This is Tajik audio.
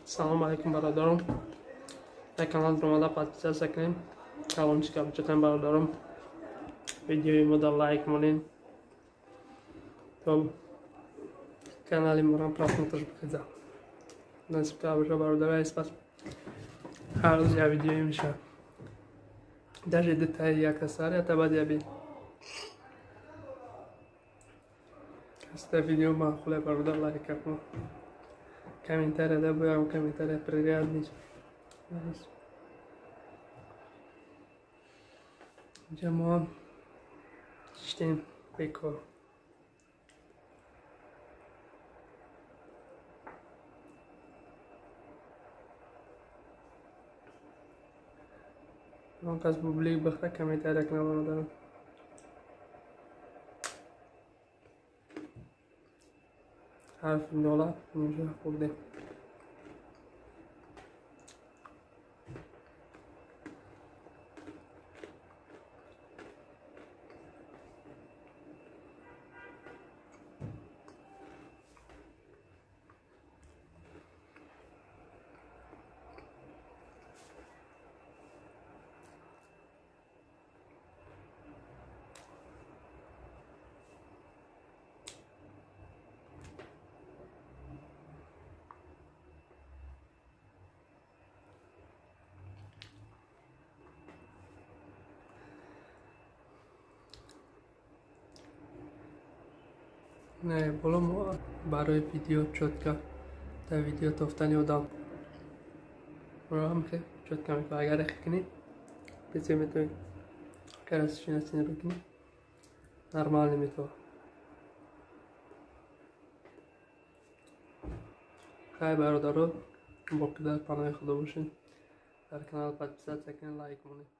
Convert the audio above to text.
Салом алейкум, бародарон. Дар канал омада подписаться кунем. Калончика бучатем, бародарон. Видеои мо дар лайк монем. То канали морам просмотрш бихеза. Насиб боша, бародари, спас. Ҳар рӯз я видеои меша. Даже детали як асар, я табад яби. Каста видео маъқуле, бародар, лайк кун. Комментария да буям, комментария приятный. Инҷа мо шиштем бекор. Он кас бублик бихра, комментария кунам, бародарам. Ҳарфи нола инҷо хӯрдем. Не, боло мо барои видео чётко дар видео тофтани одам роам хе чётко мекунад. Агар эхе кунӣ, песе метавонӣ. Агар аз шиносиро кунӣ, нормально метавон. Хай, бародаро, боқӣ дар паноҳи Худо бошед. Дар канал подписаться кунед, лайк монед.